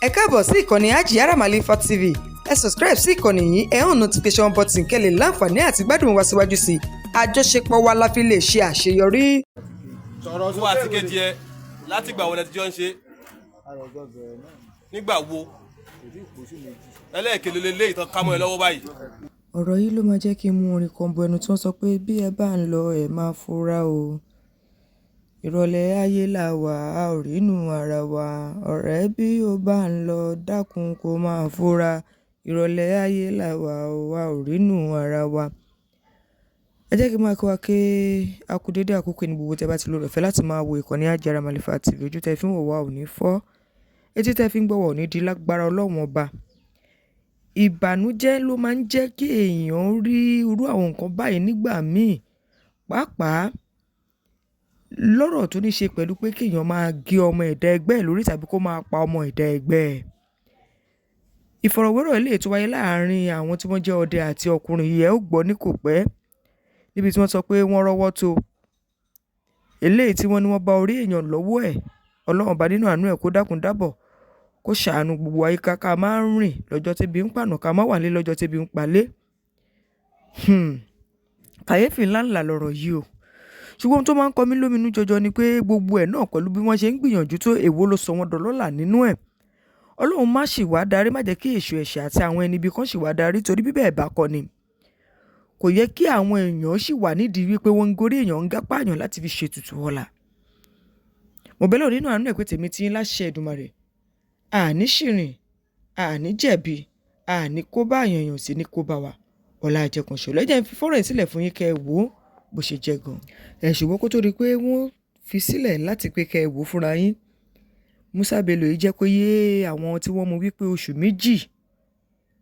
Ẹ káàbọ̀ sí ìkànnì Hajiyara Malifa TV. Ẹ subscribe sí ìkànnì yìí, ẹ hàn notification button kẹ́ lè láǹfààní àti gbádùn wa síwájú sí i. Àjọṣepọ̀ wa la fi lè ṣe àṣeyọrí. Sọ̀rọ̀. Wọ́n àti kejì ẹ, láti ìgbà wo lẹ ti jọ ń ṣe? Àròjọ bẹ̀rẹ̀ náà. Nígbà wo? Kò tí ì pósù 2. Ẹlẹ́ẹ̀kele lélẹ́yìí tán ká mọ́ ẹ lọ́wọ́ báyìí. Ọ̀rọ̀ yìí ló máa jẹ́ kí n mú orin kan bọ ẹnu tí wọ́n sọ pé bí ẹ bá ń lọ, ẹ máa fura o. Ìrọ̀lẹ́ ayé la wà, a ò rínú ara wa. Ọ̀rẹ́, bí o bá ń lọ, dákun kó máa fura. Ìrọ̀lẹ́ ayé la wà o, a ò rínú ara wa. Ẹ jẹ́ kí n máa kí wa pé a kú dédé àkókò ní gbogbo tí ẹ bá ti lóore ọ̀fẹ́ láti máa wo ìkànnì Hajiyara Malifa TV. Ojú tẹ fi ń wò wá ò ní fọ́, etí tẹ fi ń gbọ́ wá ò ní di lágbára Ọlọ́run Ọba. Ìbànújẹ́ ló máa ń jẹ́ kí èèyàn rí irú àwọn nǹkan báyìí nígbà míì, pàápàá lọ́rọ̀ tó ní ṣe pẹ̀lú pé kí èèyàn máa gé ọmọ ẹ̀dá ẹgbẹ́ ẹ̀ lórí tàbí kó máa pa ọmọ ẹ̀dá ẹgbẹ́ ẹ̀. Ìfọ̀rọ̀wérọ̀ eléyìí tó wáyé láàárín àwọn tí wọ́n jẹ́ ọdẹ àti ọkùnrin yìí, ẹ ó gbọ́ ní kò pẹ́, níbi tí wọ́n sọ pé wọ́n rọ́wọ́ tó eléyìí tí wọ́n ní wọ́n bá orí èèyàn lọ́wọ́ ẹ̀. Ọlọ́run Ọba nínú àánú ẹ̀, kó dákun dábọ̀, kó ṣàánú gbogbo àyíká, ká máa ń rìn lọ́jọ́ tébi ń pànà, ká má wà ní lọ́jọ́ tébi ń palé. Kàyéfì ńláńlá lọ̀rọ̀ yìí o. Ṣùgbọ́n ohun tó máa ń kọ mí lóminú jọjọ ni pé gbogbo ẹ̀ náà, pẹ̀lú bí wọ́n ṣe ń gbìyànjú tó, èwo ló sọ wọ́n dọlọ́là nínú ẹ̀? Ọlọ́run má ṣì wá darí, má jẹ́ kí èṣù ẹ̀ṣẹ̀ àti àwọn ẹni ibi kan ṣì wá darí, torí bí bẹ́ẹ̀ bá kọ́ ni, kò yẹ kí àwọn èèyàn ṣì wà nídìí wípé wọ́n ń gorí èèyàn, ń gápá èèyàn láti fi ṣètùtù ọ̀la. Mo bẹ̀ lọ́run nínú àánú ẹ̀ pé tèmi tí ń láṣẹ Èdùmàrè, àní ṣìrìn, àní jẹ̀bi, àní kó bá àyàn, èèyàn sí ní kó bá wa. Ọ̀la àjẹkànṣe lọ́jọ́ ń fi fọ́nrán yìí sílẹ̀ fún yín kẹ́ ẹ wò ó bó ṣe jẹ́ gan. Ẹ̀ ṣùgbọ́n kó tó di pé wọ́n fi sílẹ̀ láti pé kẹ́ ẹ wò ó fúnra yín, Musa Bello yìí jẹ́ kó yé àwọn tí wọ́n mú wípé oṣù 2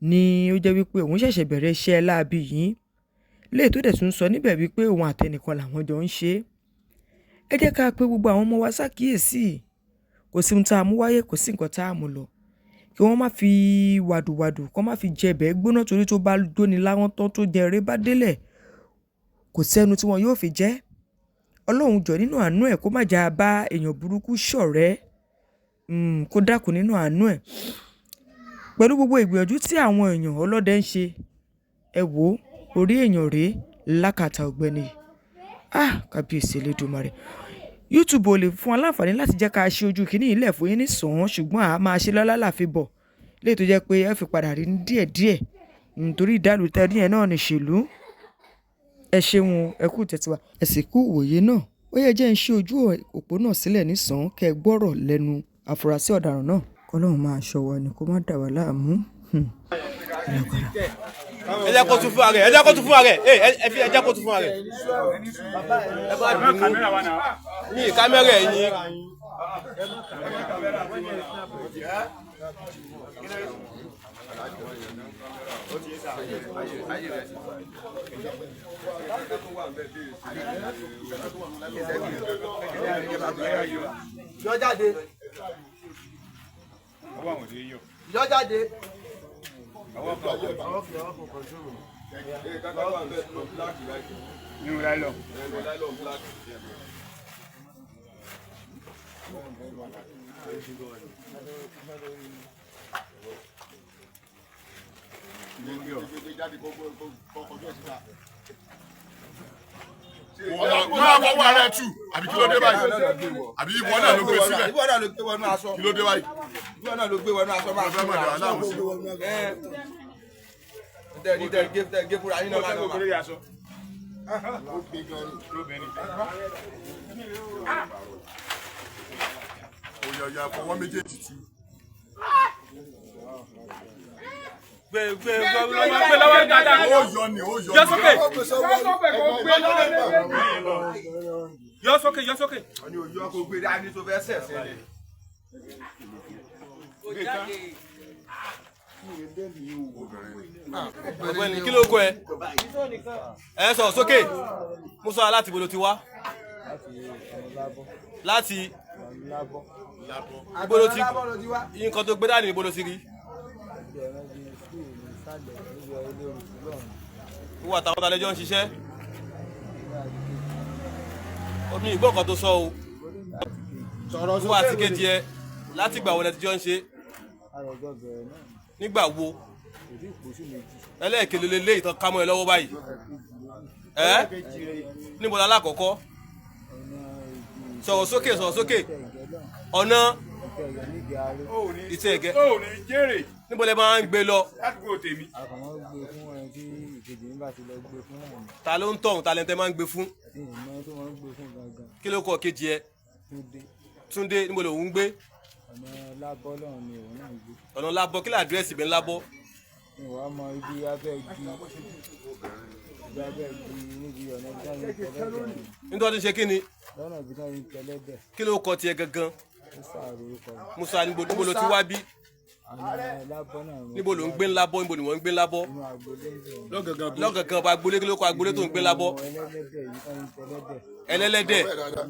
ni ó jẹ́ wípé òun ṣẹ̀ṣẹ̀ bẹ̀rẹ̀ iṣẹ́ láabi yìí, léè tó dẹ̀ tún sọ níbẹ̀ wípé òun àtẹnìkan làwọn jọ ń ṣe é. Ẹ jẹ́ ká pe gbogbo àwọn ọmọ wa ṣàkíyèsí. Kò sí ohun tá a mú wáyé, kò sí nǹkan tá a mú lọ. Kí wọ́n má fi wàdùwàdù, kí wọ́n má fi jẹbẹ̀ gbóná, torí tó bá jóni láwọn tán, tó jẹ eré bá délẹ̀, kò sẹ́nu tí wọn yóò fi jẹ́. Ọlọ́run jọ̀ọ́ nínú àánú ẹ̀, kó má jà bá èèyàn burúkú ṣọ̀rẹ́, kó dákun nínú àánú ẹ̀. Pẹ̀lú gbogbo ìgbìyànjú tí àwọn èèyàn ọlọ́dẹ ń ṣe, ẹ wò ó, orí èèyàn rèé lákàtà ọ̀gbẹ́ni yìí. Ah, kábíyèsí Elédùmarè! YouTube ò lè fún wa láǹfààní láti jẹ́ ká ṣe ojú kìíní ilẹ̀ fún yín ní sàn án, ṣùgbọ́n a máa ṣe lọ́lá láfi bọ̀ léyìí tó jẹ́ pé ẹ fi padà rí ní díẹ̀díẹ̀, nítorí ìdálù tẹ́rí ẹ̀ náà ní ṣèlú. Ẹ ṣeun, ẹ kú tẹ̀síwá, ẹ sì kú ìwòye náà. Ó yẹ jẹ́ ń ṣí ojú òpó náà sílẹ̀ ní sàn án kẹ́ ẹ gbọ́rọ̀ lẹ́nu àfúrásì ọ̀daràn náà. Kọ́lọ́run máa ṣọ́ wa ni, kó má dà wá láàmú. Ẹ jẹ́ kó tún fún ara ẹ̀, ẹ jẹ́ kó tún fún ara ẹ̀, ẹ fi, ẹ jẹ́ kó tún fún ara ẹ̀. Ẹ bá bínú ní kámẹ́rà ẹ̀yìn. Yọ jáde. Yọ jáde. Nínú láìlọ. Máa fọwọ́ ara ẹ̀ tù, àbí kí ló dé báyìí? Àbí ìwọ náà ló gbé síbẹ̀? Ìwọ náà ló gbé wọnú aṣọ. Kí ló dé báyìí? Ìwọ náà ló gbé wọnú aṣọ máa Fẹ́ máa dà wá láàmú sí. Tẹ̀rí tẹ̀rí gé tẹ̀rí gé fúnra yín náà máa Ó nà. lórí aṣọ. Lóbìnrin. Òyàyà fọwọ́ méjèèjì tù. Gbé gbé gbé gbé lọ́wọ́ dáadáa. Ó yọ ni, ó yọ Yọ ni. sókè. Yọ sókè, yọ sókè. Wọ́n ní òyìn ọkọ̀ gbé dání tó fẹ́ sẹ̀ sẹ́lẹ̀. Ọ̀gbẹ́ni, kí ló kọ ẹ? Ẹ sọ̀rọ̀ sókè. Musa, láti bo ló ti wá? Láti ibo ló ti nǹkan tó gbé dání, ibo ló ti rí? Ìwọ àtàwọn tàlejò ń ṣiṣẹ́. Omi ìgbọ́ kan tó sọ o. Sọ̀rọ̀ Ìwọ àti kejì ẹ, láti ìgbà wo lẹ ti jọ ń ṣe? Àròjọ bẹ̀rẹ̀ náà Nígbà wo? Kò tí ì pósù méjì. Ẹlẹ́ẹ̀kele lélẹ́yìí tán ká mọ́ ẹ lọ́wọ́ báyìí. Ẹ́, níbo la lákọ̀ọ́kọ́? Ọ̀nà ìdí. Sọ̀rọ̀ sókè, sọ̀rọ̀ sókè. Ìtẹ̀ ẹ̀gẹ́ náà. Ọ̀nà Ìtẹ̀ ẹ̀gẹ́ nídìí aró. Ìtẹ̀ ẹ̀gẹ́. Ó ní jèrè. Níbo lẹ máa ń gbé lọ? Ládùúgbò tèmi. Àkànmọ́ gbé fún ẹni tí ìkejì mi bá ti lọ gbé fún náà ni. Ta ló ń tọ̀hún? Ta lẹ́ńtẹ́ máa ń gbé fún? Àti ìmọ̀ tó máa ń gbé fún gangan. Kí ló kọ kejì ẹ? Túndé. Túndé. Níbo lòun ń gbé? Ọ̀nà lábọ́ lọ́hùn ni òun náà ń gbé. Ọ̀nà Lábọ́. Kí làdírẹ́sì mi ń Lábọ́? Ìwà mọ ibi abẹ́ igi, ibi abẹ́ igi níbi ọ̀nà ibi táwọn ń tẹ́lẹ̀dẹ̀ ni. Nítorí ṣe kí ni? Lọ́nà ibi táwọn ń tẹ́lẹ̀dẹ̀. Kí ló kọ tiẹ̀ gangan? Ó sàrò orúkọ rẹ̀. Musa. Níbo ló ti wá bí? Ọ̀nà lábọ́ náà ni. Níbo ló ń gbé ńlábọ́? Níbo ni wọ́n ń gbé ńlábọ́? Inú agbolé ń bẹ̀rẹ̀. Lọ́gàngán ọba agbolé. Kí ló kọ agbolé tó ń gbé ńlábọ́? Ẹlẹ́dẹ̀ yìí táwọn ń tẹ́lẹ̀dẹ̀. Ẹlẹ́lẹ́dẹ̀.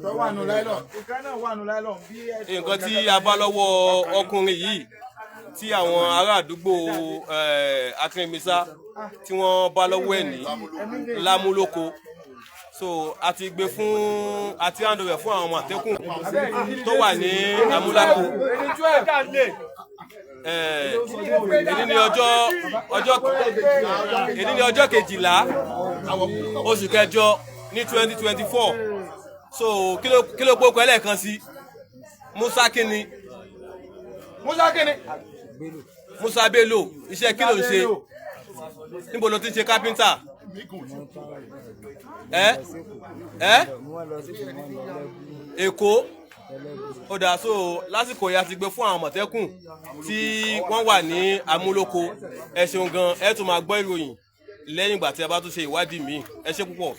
Tó wà nù láìlọ́n. Ìkan náà wà nù láìlọ́n bí ẹ. Nǹkan tí a bá lọ́wọ́ ọkùnrin yìí tí àwọn ará àdúgbò Akínrímisá tí wọ́n bá lọ́wọ́ ẹ̀ ní Lámúlòkó, so a ti gbé fún, a ti hand over fún àwọn Àmọ̀tẹ́kùn tó wà ní Amúlákó. Èyí ni ọjọ́ èyí ni ọjọ́ 12 oṣù kẹjọ ní 2024. So kí ló gbókò ẹlẹ́ẹ̀kan sí? Musa kínni? Musa kini. Musa Bello. Iṣẹ́ kí ló ń ṣe? Níbo ló ti ń ṣe kápẹ́ńtà? Ẹ ẹ. Mo wá lọ sí ìfún wọn lọ lẹ́bù. Èkó. Tẹ́lẹ̀bù. Ó dà. So lásìkò yìí a ti gbé fún àwọn Àmọ̀tẹ́kùn tí wọ́n wà ní Amúlòkó. Ẹ ṣeun gan. Ẹ tún máa gbọ́ ìròyìn lẹ́yìn ìgbà tí a bá tún ṣe ìwádìí míì. Ẹ ṣé púpọ̀.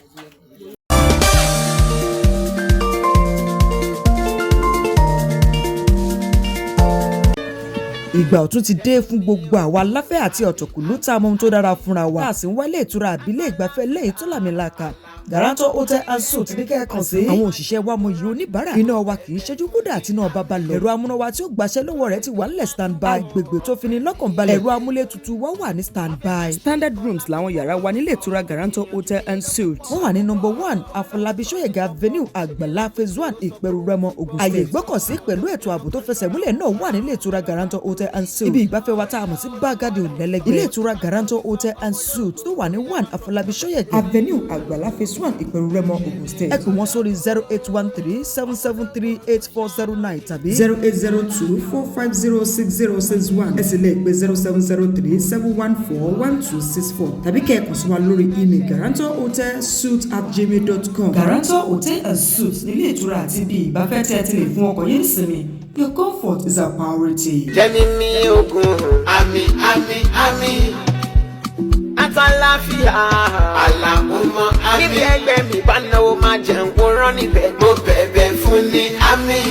Ìgbà ọ̀tun ti dé fún gbogbo àwa aláfẹ́ àti ọ̀tọ̀kùlú tá a mọ ohun tó dára fúnra wa. Tá a sì ń wálé ìtura àbílẹ̀ ìgbafẹ́ lẹ́yìn tó làmìlaka. Garanto Hotel and Suites ní kẹ́ẹ̀kan sí. Àwọn òṣìṣẹ́ wa mọ iyì oníbàárà. Iná wa kì í ṣẹ́jú kódà tí iná bá lọ. Ẹ̀rọ amúnáwá tí ó gbaṣẹ́ lọ́wọ́ rẹ̀ ti wà nílẹ̀ stand by. Agbègbè tó fini lọ́kàn balẹ̀. Ẹ̀rọ amúlétutù wa wà ní stand by. Standard rooms làwọn yàrá wa nílé ìtura Garanto Hotel and Suites. Wọ́n wà ní number 1 Afọlábí Ṣóyẹ̀gà Avenue, Àgbàlá Phase 1, Ìpẹ̀rù Rẹ́mọ, Ògùn State. Àyè ìgbọ́kọ̀sí pẹ̀lú ètò ààbò tó fẹsẹ̀ múlẹ̀ náà wà nílé ìtura Garanto Hotel and Suites. Ibi ìgbafẹ́ wa tá a mọ̀ sí Bágádì ò lẹ́lẹ́gbẹ́. Ilé ìtura Garanto Hotel and Suites tó wà ní 1 Afọlábí Ṣóyẹ̀gà Avenue, Àgbàlá Phase 1, Ìpẹ̀rù Rẹ́mọ, Ògùn State. Ẹ pè wọ́n sórí 08137738409 tàbí 08024506061. Ẹ sì lè pè 07037141264 tàbí kẹ́ ẹ kàn sí wa lórí email garantohotelsuites@gmail.com. Garanto Hotel and Suites nílé ìtura àti ibi ìgbafẹ́ tí ẹ ti lè fún ọkọ̀ yín nísinmi. Your comfort is our priority. Jẹ́mi mi ogun. Àmín, àmín, àmín. Àtàláfíà. Àlàkùnmọ́ àmín. Níbi ẹgbẹ́ mi bá náwó máa jẹun kó rán níbẹ̀. Mo bẹ̀bẹ̀ fún ní àmín.